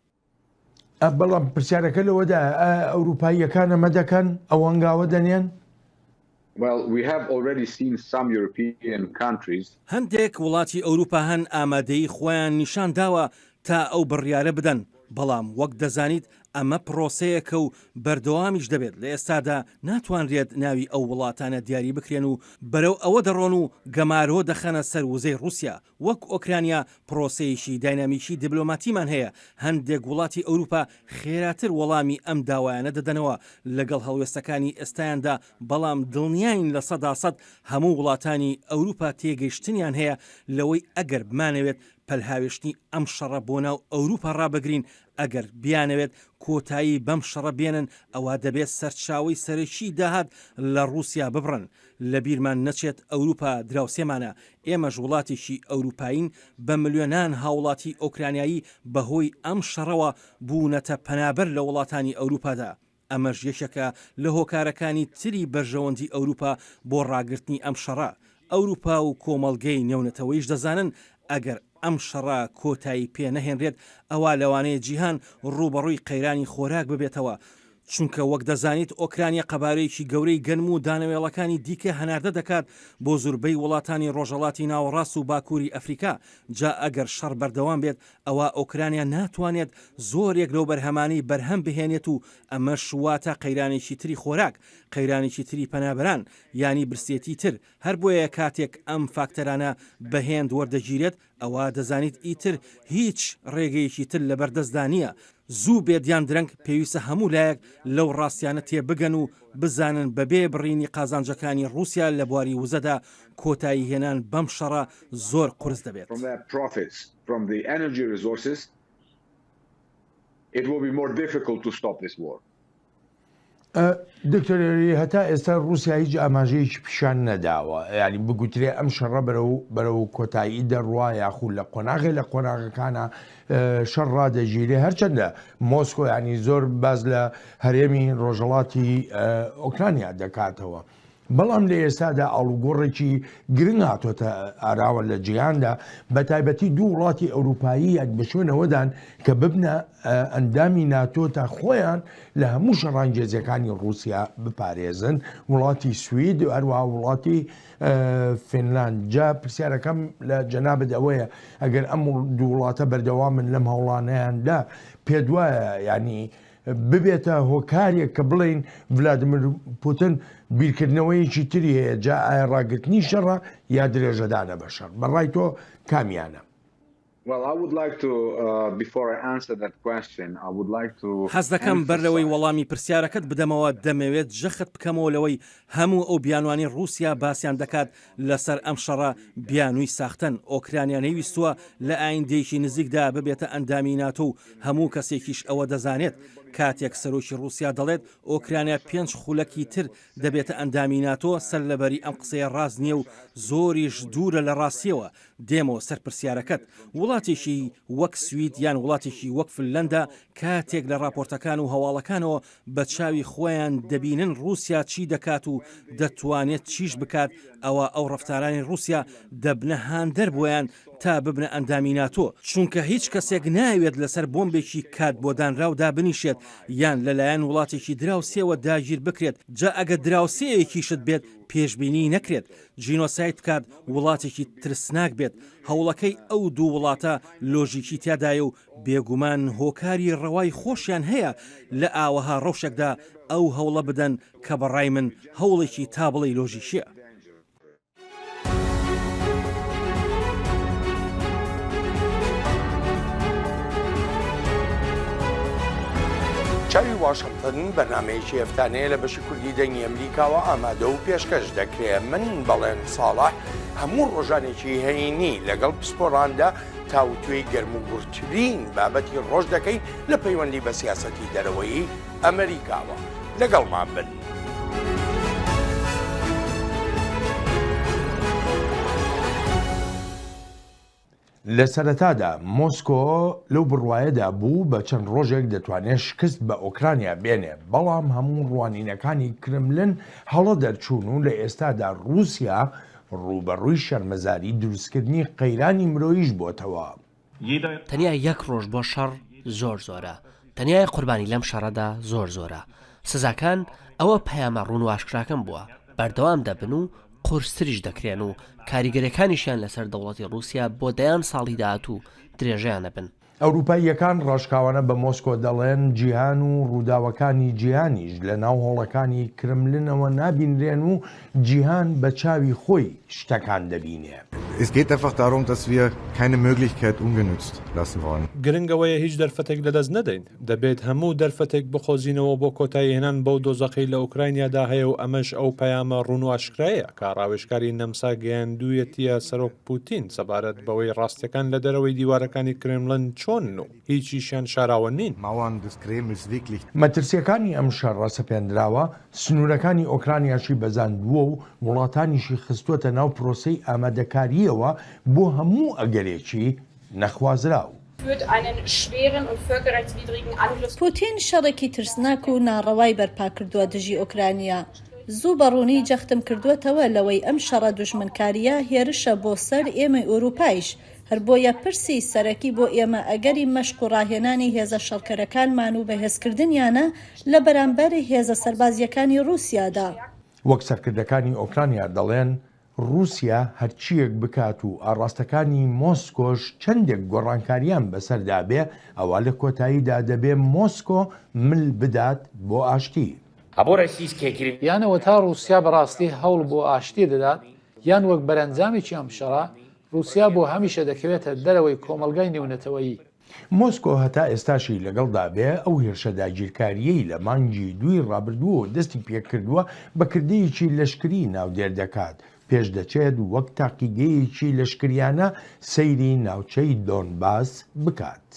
بەڵام پرسیارەکە لەوەدایە ئایا ئەوروپاییەکان ئەمە دەکەن، ئەو هەنگاوە دەنێن؟ هەندێک وڵاتی ئەوروپا هەن ئامادەیی خۆیان نیشان داوە تا ئەو بڕیارە بدەن، بەڵام وەک دەزانیت ئەمە پرۆسەیەکە و بەردەوامیش دەبێت، لە ئێستادا ناتوانرێت ناوی ئەو وڵاتانە دیاری بکرێن و بەرەو ئەوە دەڕۆن و گەمارۆ دەخەنە سەر وزەی ڕووسیا، وەک ئۆکرانیا پرۆسەیەکی داینامیکی دیبلۆماتیمان هەیە، هەندێک وڵاتی ئەوروپا خێراتر وەڵامی ئەم داوایانە دەدەنەوە لەگەڵ هەڵوێستەکانی ئێستایاندا، بەڵام دڵنیاین 100% هەموو وڵاتانی ئەوروپا تێگەیشتنیان هەیە لەوەی ئەگەر بمانەوێت پەلهاوێشتنی ئەم شەڕە بۆ ناو ئەوروپا ڕابگرین، ئەگەر بیانەوێت کۆتایی بەم شەڕە بێنن ئەوا دەبێت سەرچاوەی سەرەکی داهات لە ڕووسیا ببڕن. لەبیرمان نەچێت ئەوروپا دراوسێمانە، ئێمەش وڵاتێکی ئەوروپایین، بە ملیۆنان هاوڵاتی ئۆکرانیایی بەهۆی ئەم شەڕەوە بوونەتە پەنابەر لە وڵاتانی ئەوروپادا، ئەمەش یەکێکە لە هۆکارەکانی تری بەرژەوەندی ئەوروپا بۆ ڕاگرتنی ئەم شەڕە، ئەوروپا و کۆمەڵگەی نێونەتەوەیش دەزانن ئەگەر ئەم شەڕە کۆتایی پێ نەهێنرێت ئەوا لەوانەیە جیهان ڕووبەڕووی قەیرانی خۆراک ببێتەوە، چونکە وەک دەزانیت ئۆکرانیا قەبارەیەکی گەورەی گەنم و دانەوێڵەکانی دیکە هەناردە دەکات بۆ زوربەی وڵاتانی ڕۆژهەڵاتی ناوەڕاست و باکووری ئەفریکا، جا ئەگەر شەڕ بەردەوام بێت ئەوا ئۆکرانیا ناتوانێت زۆرێک لەو بەرهەمانەی بەرهەم بهێنێت و ئەمەش واتە قەیرانێکی تری خۆراک، قەیرانێکی تری پەنابەران، یانی برسێتی تر، هەر بۆیە کاتێک ئەم فاکتەرانە بە هێند وەردەگیرێت ئەوا دەزانیت ئیتر هیچ ڕێگەیەکی تر لەبەردەستدا نییە، زوو بێت یان درەنگ پێویستە هەموو لایەک لەو ڕاستیانە تێبگەن و بزانن بەبێ بڕینی قازانجەکانی ڕووسیا لە بواری وزەدا کۆتایی هێنان بەم شەڕە زۆر قورس دەبێت. دکتۆر یاری هەتا ئێستا ڕووسیا هیچ ئاماژەیەکی پیشان نەداوە یانی بگوترێ ئەم شەڕە بەرەو بەرەو کۆتایی دەڕوا یاخود لە قۆناغێ لە قۆناغەکانە شەڕ ڕادەگیرێ هەرچەندە مۆسکۆ ینی زۆر باز لە هەرێمی ڕۆژهەڵاتی ئۆکرانیا دەکاتەوە. بەڵام لە ئێستادا ئاڵوگۆڕێکی گرنگ هاتۆتە ئاراوە لە جیهاندا، بەتایبەتی دوو وڵاتی ئەوروپایی یان بە شوێنەوەدان کە ببنە ئەندامی ناتۆ تا خۆیان لە هەموو شەڕانگێزیەکانی ڕووسیا بپارێزن، وڵاتی سوید و هەروەها وڵاتی فینلاند. جا پرسیارەکەم لە جەنابت ئەوەیە ئەگەر ئەم دوو وڵاتە بەردەوامن لەم هەوڵانەیاندا پێت وایە یانی ببێتە هۆکارێک کە بڵێین ڤلادیمیر پوتن بیرکردنەوەیەکی تری هەیە، جا ئایا ڕاگرتنی شەڕە یا درێژەدانە بە شەڕ؟ بە ڕای تۆ کامیانە؟ حەز دەکەم بەر لەوەی وەڵامی پرسیارەکەت بدەمەوە، دەمەوێت جەخت بکەمەوە لەوەی هەموو ئەو بیانوانەی ڕووسیا باسیان دەکات لەسەر ئەم شەڕە بیانووی ساختەن، ئۆکرانیا نەیویستووە لە ئایندەیەکی نزیکدا ببێتە ئەندامی ناتۆ و هەموو کەسێکیش ئەوە دەزانێت. کاتێک سەرۆکی ڕووسیا دەڵێت ئۆکرانیا پێنج خولەکی تر دەبێتە ئەندامی ناتۆ، سەرلەبەری ئەم قسەیە ڕاست نییە و زۆریش دوورە لە ڕاستییەوە. دێمەوە سەر پرسیارەکەت، وڵاتێکی وەک سوید یان وڵاتێکی وەک فنلەندا کاتێک لە ڕاپۆرتەکان و هەواڵەکانەوە بە چاوی خۆیان دەبینن ڕووسیا چی دەکات و دەتوانێت چیش بکات، ئەوا ئەو ڕەفتارانی ڕووسیا دەبنە هاندەر بۆیان تا ببنە ئەندامی ناتۆ، چونکە هیچ کەسێک نایەوێت لەسەر بۆمبێکی کات بۆ دانراو دابنیشێت یان لەلایەن وڵاتێکی دراوسێوە داگیر بکرێت، جا ئەگەر دراوسێیەکیشت بێت پێشبینیی نەکرێت جینۆساید بکات وڵاتێکی ترسناک بێت، هەوڵەکەی ئەو دوو وڵاتە لۆژیکی تیادایە و بێگومان هۆکاری ڕەوای خۆشیان هەیە لە ئاوەها ڕەوشێکدا ئەو هەوڵە بدەن کە بەڕای من هەوڵێکی تا بڵێی لۆژیکییە. چاوی واشنتن بەرنمەیەکی هەفتانەیە لە بەشی کوردی دەنگی ئەمریکاوە ئامادە و پێشکەش دەکرێ من بەڵێن ساڵح هەموو ڕۆژانێکی هەینی لەگەڵ پسپۆڕاندا تاوتوێی گەرموگوڕترین بابەتی ڕۆژ دەکەین لە پەیوەندی بە سیاسەتی دەرەوەیی ئەمریکاوە. لەگەڵمان بن. لە سەرەتادا مۆسکۆ لەو بڕوایەدا بوو بە چەند ڕۆژێک دەتوانێت شکست بە ئۆکرانیا بێنێ، بەڵام هەموو ڕوانینەکانی کرملن هەڵە دەرچوون و لە ئێستادا ڕووسیا ڕووبەڕووی شەرمەزاری دروستکردنی قەیرانی مرۆییش بۆتەوە. تەنیا یەک ڕۆژ بۆ شەڕ زۆر زۆرە. تەنیا یەک قوربانی لەم شەڕەدا زۆر زۆرە. سزاکان، ئەوە پەیامە ڕوون و ئاشکراکەم بووە، بەردەوام دەبن و قورستریش دەکرێن و کاریگەریەکانیشیان لەسەر دەوڵەتی ڕووسیا بۆ دەیان ساڵی داهاتوو درێژەیان ئەبن. ئەوروپاییەکان ڕاشکاوانە بە مۆسکۆ دەڵێن جیهان و ڕووداوەکانی جیهانیش لە ناو هۆڵەکانی کرملنەوە نابینرێن و جیهان بە چاوی خۆی شتەکان دەبینێ. Es geht einfach darum, dass wir keine Möglichkeit ungenützt lassen wollen. گرنگ ئەوەیە هیچ دەرفەتێک لەدەست نەدەین. دەبێت هەموو دەرفەتێک بقۆزینەوە بۆ کۆتاییهێنان بەو دۆزەخەی لە ئۆکراینیادا هەیە و ئەمەش ئەو پەیامە ڕوون و ئاشکرایەیە کە ڕاوێژکاری نەمسا گەیاندوویەتیە سەرۆک پوتین سەبارەت بەوەی ڕاستیەکان لە دەرەوەی دیوارەکانی کرێملن چۆنن و هیچیشیان شاراوە نین. مەترسیەکانی ئەم شەڕە سەپێندراوە سنوورەکانی ئۆکرانیاشی بەزاندووە و وڵاتانیشی خستووەتە ناو پرۆسەی ئامادەکارییەوە بۆ هەموو ئەگەرێکی نەخوازراو. پوتین شەڕێکی ترسناک و ناڕەوای بەرپاکردووە دژی ئۆکرانیا. زوو بە ڕوونی جەختم کردووەتەوە لەوەی ئەم شەڕە دوژمنکارییە هێرشە بۆ سەر ئێمەی ئەوروپایش، هەر بۆیە پرسی سەرەکی بۆ ئێمە ئەگەری مەشق و ڕاهێنانی هێزە شەڕکەرەکانمان و بەهێزکردنیانە لە بەرامبەر هێزە سەربازییەکانی ڕووسیادا. وەک سەرکردەکانی ئۆکرانیا دەڵێن، ڕووسیا هەرچییەک بکات و ئاڕاستەکانی مۆسکۆش چەندێک گۆڕانکارییان بەسەردا بێ، ئەوا لە کۆتاییدا دەبێ مۆسکۆ مل بدات بۆ ئاشتی. یان ئەوەتا ڕووسیا بەڕاستی هەوڵ بۆ ئاشتی دەدات، یان وەک بەرەنجامێکی ئەم شەڕە، ڕووسیا بۆ هەمیشە دەکەوێتە دەرەوەی کۆمەڵگای نێونەتەوەیی. مۆسکۆ هەتا ئێستاشی لەگەڵدا بێ، ئەو هێرشە داگیرکارییەی لە مانگی دووی ڕابردووەوە دەستی پێکردووە بە کردەیەکی لەشکری ناودێر دەکات، پێشدەچێت وەک تاقیگەیەکی لەشکریانە سەیری ناوچەی دۆنباس بکات.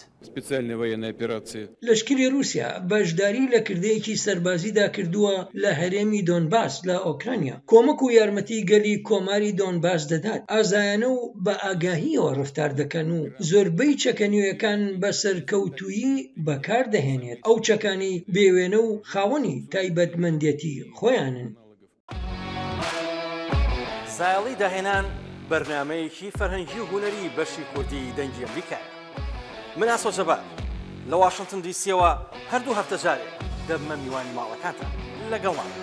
لەشکری ڕووسیا بەشداری لە کردەیەکی سەربازیدا کردووە لە هەرێمی دۆنباس لە ئۆکرانیا، کۆمەک و یارمەتی گەلی کۆماری دۆنباس دەدات، ئازایانە و بە ئاگاهییەوە ڕەفتار دەکەن و زۆربەی چەکە نوێیەکان بە سەرکەوتوویی بەکار دەهێنێت، ئەو چەکانەی بێ وێنە و خاوەنی تایبەتمەندێتی خۆیانن. زایەڵی داهێنان بەرنامەیەکی فەرهەنگی و هونەری بەشی کوردی دەنگی ئەمریکایە. من ئاسۆ جەبار لە واشنتن دی سیەوە هەر دوو هەفتە جارێک دەبمە میوانی ماڵەکانتان. لەگەڵمان بن.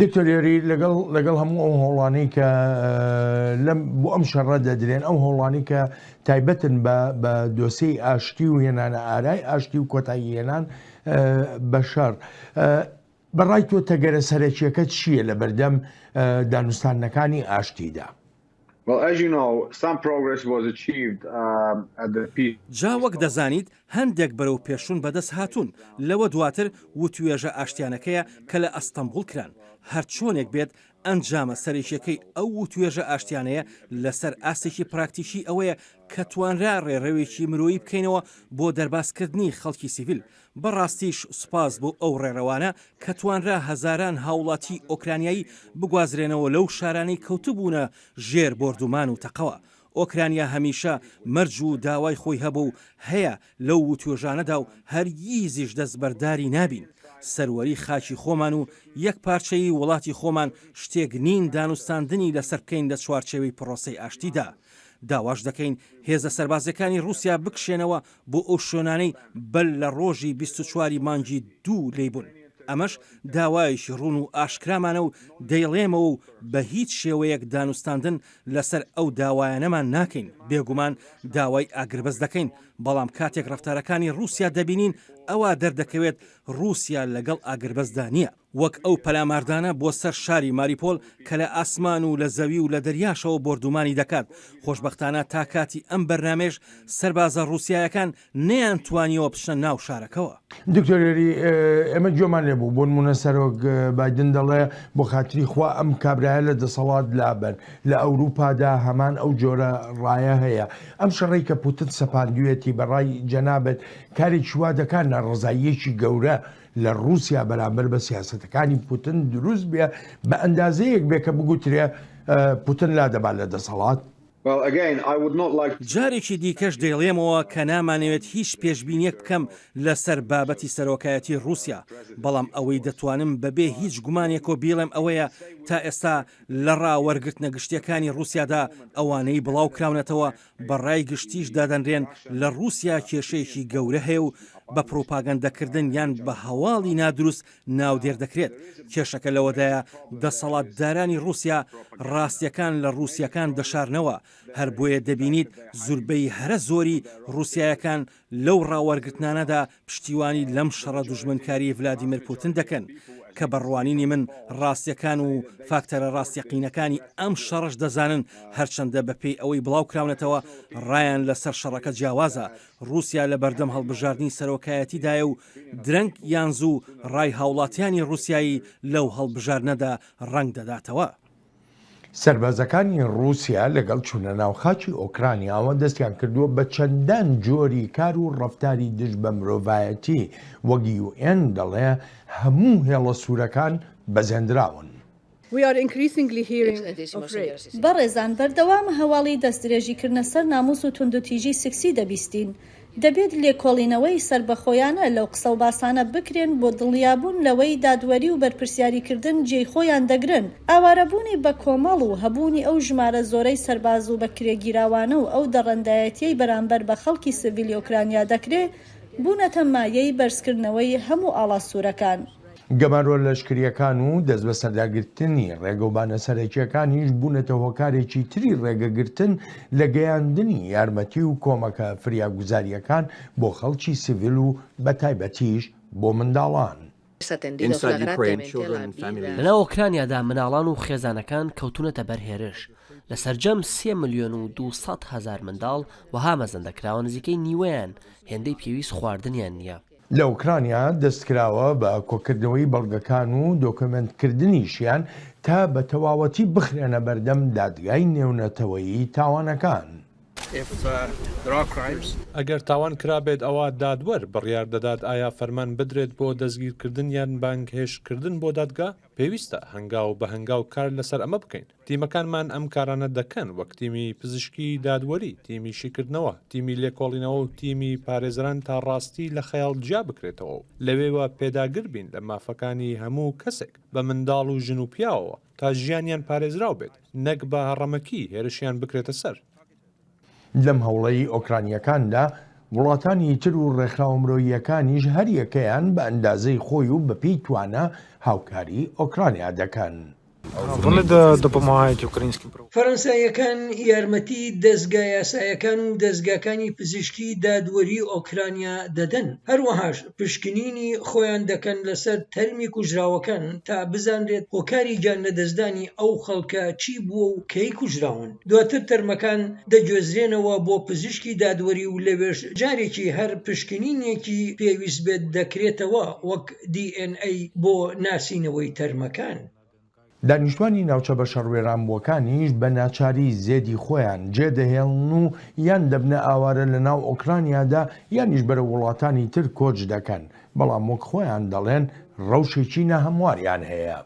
دکتۆر یاری لەگەڵ لەگەڵ هەموو ئەو هەوڵانەی کە لەم بۆ ئەم شەڕە دەدرێن ئەو هەوڵانی کە تایبەتن بە بە دۆسیەی ئاشتی و هێنانە ئارای ئاشتی و کۆتایی هێنان بە شەڕ بەڕای تۆ تەگەرە سەرەکیەکە چییە لە بەردەم دانوستاندنەکانی ئاشتیدا؟ Well, as you know, some progress was achieved um, at the peace. جا وەک دەزانیت هەندێک بەرەوپێشچوون بەدەست هاتوون، لەوە دواتر وتوێژە ئاشتیانەکەیە کە لە ئەستەنبوڵ کران، هەرچۆنێک بێت ئەنجامە سەرەکیەکەی ئەو وتوێژە ئاشتیانەیە لەسەر ئاستێکی پراکتیکی ئەوەیە کە توانرا ڕێڕەوێکی مرۆیی بکەینەوە بۆ دەربازکردنی خەڵکی سیڤیل، بەڕاستیش سوپاس بۆ ئەو ڕێڕەوانە کە توانرا هەزاران هاوڵاتی ئۆکرانیایی بگوازرێنەوە لەو شارانەی کەوتبوونە ژێر بۆردومان و تەقەوە. ئۆکرانیا هەمیشە مەرج و داوای خۆی هەبوو و هەیە لەو وتوێژانەدا و هەرگیزیش دەستبەرداری نابین. سەروەری خاکی خۆمان و یەکپارچەیی وڵاتی خۆمان شتێک نین دانوستاندنی لەسەر بکەین لە چوارچێوەی پڕۆسەی ئاشتیدا. داواش دەکەین هێزە سەربازیەکانی ڕووسیا بکشێنەوە بۆ ئەو شوێنانەی بەر لە ڕۆژی 24 ی مانگی دوو لێی بوون. ئەمەش داوایەکی ڕوون و ئاشکرامانە و دەیڵێمەوە و بە هیچ شێوەیەک دانوستاندن لەسەر ئەو داوایانەمان ناکەین، بێگومان داوای ئاگربەست دەکەین، بەڵام کاتێک ڕەفتارەکانی ڕووسیا دەبینین ئەوا دەردەکەوێت ڕووسیا لەگەڵ ئاگربەستدا نییە. وەک ئەو پەلاماردانە بۆ سەر شاری ماریپۆل کە لە ئاسمان و لە زەوی و لە دەریاشەوە بۆردومانی دەکات، خۆشبەختانە تا کاتی ئەم بەرنامەیەش سەربازە ڕووسیایەکان نەیانتوانیەوە بچنە ناو شارەکەوە. دکتۆر یاری ئێمە گوێمان لێ بوو بۆنمونە سەرۆک بایدن دەڵێ بۆ خاتری خوا ئەم کابرایە لە دەسەڵات لابەن لە ئەوروپادا هەمان ئەو جۆرە ڕایە هەیە ئەم شەڕەی کە پوتن سەپاندوێتی بە ڕای جەنابت کارێکی وا دەکات ناڕەزاییەکی گەورە لە ڕووسیا بەرامبەر بە سیاسەتەکانی پوتن دروست بێ بە ئەندازەیەک بێ کە بگوترێ پوتن لادەبات لە دەسەڵات؟ جارێکی دیکەش دەیڵێمەوە کە نامانەوێت هیچ پێشبینییەک بکەم لەسەر بابەتی سەرۆکایەتی ڕووسیا، بەڵام ئەوەی دەتوانم بەبێ هیچ گومانێکەوە بیڵێم ئەوەیە تا ئێستا لە ڕاوەرگرتنە گشتییەکانی ڕووسیادا ئەوانەی بڵاوکراونەتەوە بە ڕای گشتیش دادەنرێن لە ڕووسیا کێشەیەکی گەورە هەیە و بە پڕوپاگەندەکردن یان بە هەواڵی نادروست ناودێر دەکرێت. کێشەکە لەوەدایە دەسەڵاتدارانی ڕووسیا ڕاستیەکان لە ڕووسیەکان دەشارنەوە، هەر بۆیە دەبینیت زوربەی هەرە زۆری ڕووسیایەکان لەو ڕاوەرگرتنانەدا پشتیوانی لەم شەڕە دوژمنکاریەی ڤلادیمێر پوتن دەکەن، کە بە ڕوانینی من ڕاستیەکان و فاکتەرە ڕاستیەقینەکانی ئەم شەڕەش دەزانن، هەرچەندە بەپێی ئەوەی بڵاوکراونەتەوە ڕایان لەسەر شەڕەکە جیاوازە، ڕووسیا لەبەردەم هەڵبژاردنی سەرۆکایەتیدایە و درەنگ یان زوو ڕای هاوڵاتیانی ڕووسیایی لەو هەڵبژاردنەدا ڕەنگ دەداتەوە. سەربازەکانی ڕووسیا لەگەڵ چوونە ناو خاکی ئۆکرانیاوە دەستیان کردووە بە چەندان جۆری کار و ڕەفتاری دژ بە مرۆڤایەتی، وەک یو ئێن دەڵێ هەموو هێڵە سوورەکان بەزێندراون. بەڕێزان بەردەوام هەواڵی دەستدرێژیکردنە سەر ناموس و توندوتیژی سکسی دەبیستین، دەبێت لێکۆڵینەوەی سەربەخۆیانە لەو قسەوباسانە بکرێن بۆ دڵنیابوون لەوەی دادوەری و بەرپرسیاریکردن جێی خۆیان دەگرن. ئاوارەبوونی بەکۆمەڵ و هەبوونی ئەو ژمارە زۆرەی سەرباز و بەکرێگیراوانە و ئەو دەڕەندایەتیەی بەرامبەر بە خەڵکی سڤیلی ئۆکرانیا دەکرێ بوونەتە مایەی بەرزکردنەوەی هەموو ئاڵا سوورەکان. گەمارۆ لەشکرییەکان و دەستبەسەرداگرتنی ڕێگەوبانە سەرەکییەکانیش بوونەتە هۆکارێکی تری ڕێگەگرتن لە گەیاندنی یارمەتی و کۆمەکە فریاگوزارییەکان بۆ خەڵکی سیڤیل و بەتایبەتیش بۆ منداڵان. لەناو ئۆکرانیادا مناڵان و خێزانەکان کەوتوونەتە بەر هێرش، لە سەرجەم سێ ملیۆن و 200 هەزار منداڵ وەها مەزەندەکراوە نزیکەی نیوەیان هێندەی پێویست خواردنیان نییە. لە ئۆکرانیا دەستکراوە بە کۆکردنەوەی بەڵگەکان و دۆکۆمێنتکردنیشیان تا بە تەواوەتی بخرێنە بەردەم دادگای نێونەتەوەیی تاوانەکان. ئەگەر تاوان کرابێت ئەوا دادوەر بڕیار دەدات ئایا فەرمان بدرێت بۆ دەستگیرکردن یان بانگهێشتکردن بۆ دادگا، پێویستە هەنگاو بە هەنگاو کار لەسەر ئەمە بکەین. تیمەکانمان ئەم کارانە دەکەن وەک تیمی پزیشکی دادوەری، تیمی شیکردنەوە، تیمی لێکۆڵینەوە و تیمی پارێزەران تا ڕاستی لە خەیاڵ جیا بکرێتەوە و لەوێوە پێداگر بین لە مافەکانی هەموو کەسێک بە منداڵ و ژن و پیاوەوە تا ژیانیان پارێزراو بێت نەک بە هەڕەمەکی هێرشیان بکرێتە سەر. لەم هەوڵەی ئۆکرانییەکاندا، وڵاتانی تر و ڕێکخراوە مرۆییەکانیش هەریەکەیان بە ئەندازەی خۆی و بەپێی توانا هاوکاری ئۆکرانیا دەکەن. فەرەنساییەکان یارمەتی دەزگا یاسایەکان و دەزگاکانی پزیشکی دادوەری ئۆکرانیا دەدەن، هەروەهاش پشکنینی خۆیان دەکەن لەسەر تەرمی کوژراوەکان تا بزانرێت هۆکاری گیانلەدەستدانی ئەو خەڵکە چی بووە و کەی کوژراون، دواتر تەرمەکان دەگوێزرێنەوە بۆ پزیشکی دادوەری و لەوێش جارێکی هەر پشکنینێکی پێویست بێت دەکرێتەوە وەک دی ئێن ئەی بۆ ناسینەوەی تەرمەکان. دانیشتوانی ناوچە بەشەڕوێرانبووەکانیش بە ناچاری زێدی خۆیان جێدەهێڵن و یان دەبنە ئاوارە لە ناو ئۆکرانیادا یانیش بەرەو وڵاتانی تر کۆچ دەکەن، بەڵام وەک خۆیان دەڵێن ڕەوشێکی ناهەمواریان هەیە.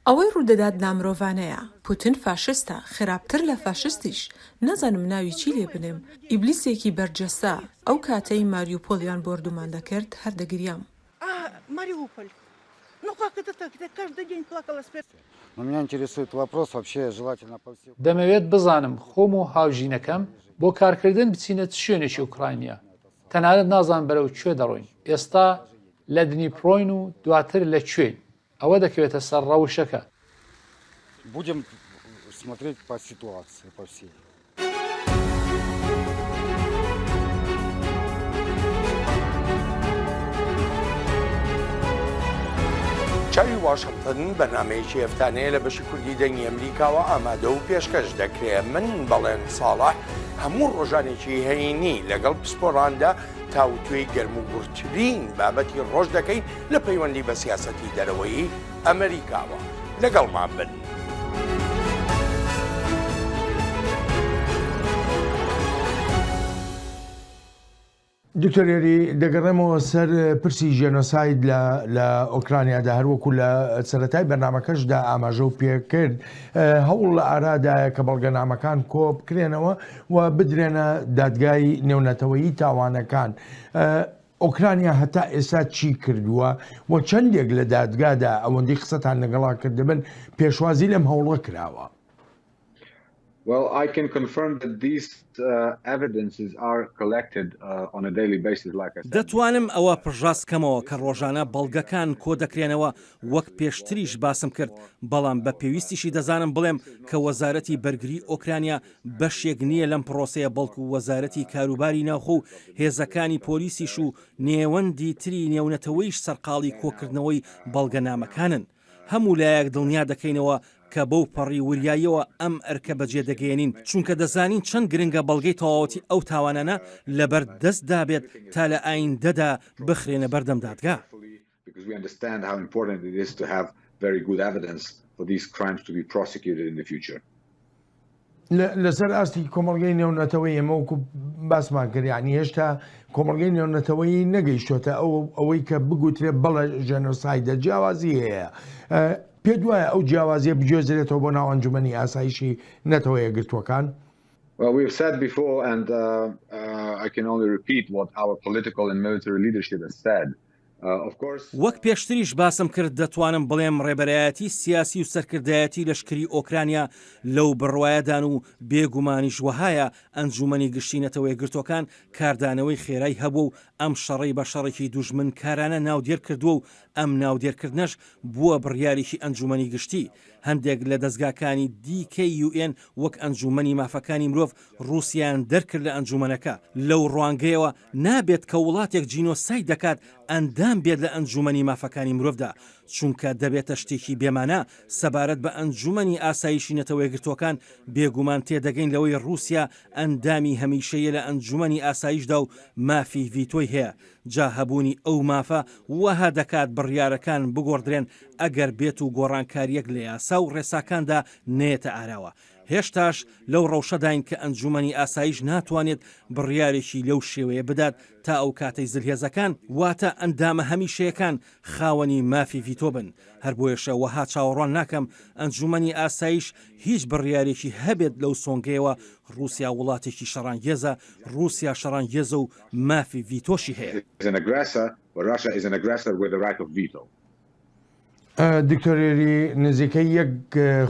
ئەوەی ڕوودەدات نامرۆڤانەیە، پوتن فاشستە، خراپتر لە فاشستیش، نازانم ناوی چی لێ بنێم، ئیبلیسێکی بەرجەستە، ئەو کاتەی ماریوپۆلیان بۆردومان دەکرد هەر دەگریام. دەمەوێت بزانم خۆم و هاوژینەکەم بۆ کارکردن بچینە چ شوێنێکی ئۆکرانیا، تەنانەت نازانم بەرەو کوێ دەڕۆین، ئێستا لە دنیپرۆین و دواتر لە کوێین، ئەوە دەکەوێتە سەر ڕەوشەکە. چاوی واشنتن بەرنمەیەکی هەفتانەیە لە بەشی کوردی دەنگی ئەمریکاوە ئامادە و پێشکەش دەکرێ من بەڵێن ساڵح هەموو ڕۆژانێکی هەینی لەگەڵ پسپۆڕاندا تاوتوێی گەرم و گوڕترین بابەتی ڕۆژ دەکەین لە پەیوەندی بە سیاسەتی دەرەوەیی ئەمریکاوە. لەگەڵمان بن. دکتۆر یاری دەگەڕێمەوە سەر پرسی ژێنۆساید لە لە ئۆکرانیادا هەروەکو لە سەرەتای بەرنامەکەشدا ئاماژە و پێکرد هەوڵ لە ئارادایە کە بەڵگەنامەکان کۆ بکرێنەوە و بدرێنە دادگای نێونەتەوەیی تاوانەکان. ئۆکرانیا هەتا ئێستا چی کردووە و چەندێک لە دادگادا ئەوەندەی قسەتان لەگەڵا کردبن پێشوازی لەم هەوڵە کراوە؟ Well, I can confirm that these uh, evidences are collected uh, on a daily basis, like I said. دەتوانم ئەوە پشتڕاست کەمەوە کە ڕۆژانە بەڵگەکان کۆدەکرێنەوە وەک پێشتریش باسم کرد، بەڵام بە پێویستیشی دەزانم بڵێم کە وەزارەتی بەرگری ئۆکرانیا بەشێک نییە لەم پڕۆسەیە بەڵکو وەزارەتی کاروباری ناوخۆ و هێزەکانی پۆلیسیش و نێوەندی تری نێونەتەوەیش سەرقاڵی کۆکردنەوەی بەڵگەنامەکانن. هەموو لایەک دڵنیا دەکەینەوە کە بەو پەڕی وریاییەوە ئەم ئەرکە بەجێ دەگەیەنین، چونکە دەزانین چەند گرنگە بەڵگەی تەواوەتی ئەو تاوانانە لەبەر دەستدا بێت تا لە ئایندەدا بخرێنە بەردەم دادگا. because we understand how important it is to have very good evidence for these crimes to be prosecuted in the future. لەسەر ئاستی کۆمەڵگەی نێونەتەوەی ئێمە وەکو باسمان کرد یعنی هێشتا کۆمەڵگەی نێونەتەوەی نەگەیشتۆتە ئەو ئەوەی کە بگوترێ بەڵێ ژێنۆسایدە جیاوازی هەیە پێ دوایە ئەو جیاوازیە بگوێزرێتەوە بۆ ناو ئەنجومەنی ئاسایشی نەتەوە یەکگرتووەکان؟ Well, we've said before, and uh, uh, I can only repeat what our political and military leadership has said. وەک پێشتریش باسم کرد دەتوانم بڵێم ڕێبەرایەتی سیاسی و سەرکردایەتی لەشکری ئۆکرانیا لەو بڕوایەدان و بێگومانیش وەهایە ئەنجومەنی گشتی نەتەوەیەکگرتووەکان کاردانەوەی خێرای هەبووە و ئەم شەڕەی بە شەڕێکی دوژمنکارانە ناودێر کردووە و ئەم ناودێرکردنەش بووە بڕیارێکی ئەنجومەنی گشتی هەندێک لە دەزگاکانی دیکەی یوئێن وەک ئەنجومەنی مافەکانی مرۆڤ ڕووسیایان دەرکرد لە ئەنجومەنەکە لەو ڕوانگەیەوە نابێت کە وڵاتێک جینۆساید دەکات ئەندام بێت لە ئەنجومەنی مافەکانی مرۆڤدا، چونکە دەبێتە شتێکی بێمانا، سەبارەت بە ئەنجومەنی ئاسایشی نەتەوەیەکگرتووەکان بێگومان تێدەگەین لەوەی ڕووسیا ئەندامی هەمیشەییە لە ئەنجومەنی ئاسایشدا و مافی ڤیتۆی هەیە، جا هەبوونی ئەو مافە وەها دەکات بڕیارەکان بگۆڕدرێن ئەگەر بێت و گۆڕانکارییەک لە یاسا و ڕێساکاندا نەیەتە ئاراوە. هێشتاش لەو ڕەوشەداین کە ئەنجومەنی ئاسایش ناتوانێت بڕیارێکی لەو شێوەیە بدات تا ئەو کاتەی زلهێزەکان، واتە ئەندامە هەمیشەیەکان خاوەنی مافی ڤیتۆ بن. هەر بۆیەشە وەها چاوەڕوان ناکەم ئەنجومەنی ئاسایش هیچ بڕیارێکی هەبێت لەو سۆنگەیەوە ڕووسیا وڵاتێکی شەڕانگێزە، ڕووسیا شەڕانگێزە و مافی ڤیتۆشی هەیە. دکتۆر یری نزیکەی یەک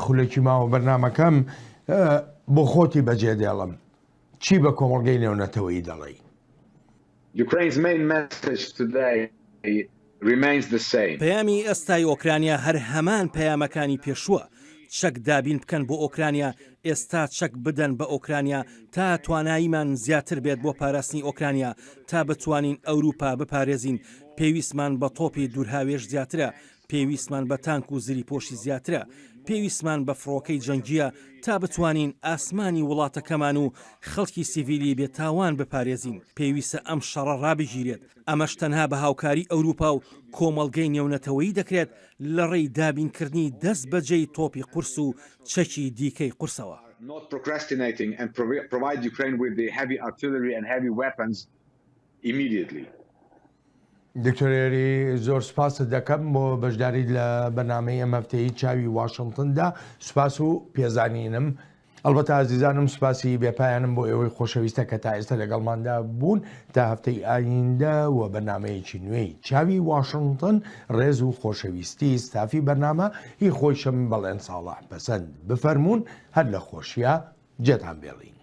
خولەکی ماوە بەرنامەکەم بۆ خۆتی بەجێ دێڵم چی بە کۆمەڵگەی نێونەتەوەیی دەڵێی؟ Ukraine's main message today remains the same. پەیامی ئێستای ئۆکرانیا هەر هەمان پەیامەکانی پێشووە، چەک دابین بکەن بۆ ئۆکرانیا، ئێستا چەک بدەن بە ئۆکرانیا تا تواناییمان زیاتر بێت بۆ پاراستنی ئۆکرانیا، تا بتوانین ئەوروپا بپارێزین، پێویستمان بە تۆپی دوورهاوێژ زیاترە، پێویستمان بە تانک و زریپۆشی زیاترە، پێویستمان بە فڕۆکەی جەنگییە تا بتوانین ئاسمانی وڵاتەکەمان و خەڵکی سیڤیلی بێ تاوان بپارێزین، پێویستە ئەم شەڕە ڕابگیرێت، ئەمەش تەنها بە هاوکاری ئەوروپا و کۆمەڵگەی نێونەتەوەیی دەکرێت لەڕێی دابینکردنی دەستبەجێی تۆپی قورس و چەکی دیکەی قورسەوە. Not procrastinating and provide Ukraine with the heavy artillery and heavy weapons. immediately. دکتۆر یاری زۆر سوپاست دەکەم بۆ بەشداریت لە بەرنامەی ئەم هەفتەی چاوی واشنتندا سوپاس و پێزانینم ئەڵبەتە ئازیزانم سوپاسی بێپایانم بۆ ئێوەی خۆشەویستە کە تا ئێستا لەگەڵماندا بوون تا هەفتەی ئایندە و بەرنامەیەکی نوێی چاوی واشنتن ڕێز و خۆشەویستی ستافی بەرنامە هی خۆیشم بەڵێن ساڵح پەسەند بفەرموون هەر لە خۆشیا جێتان بێڵین.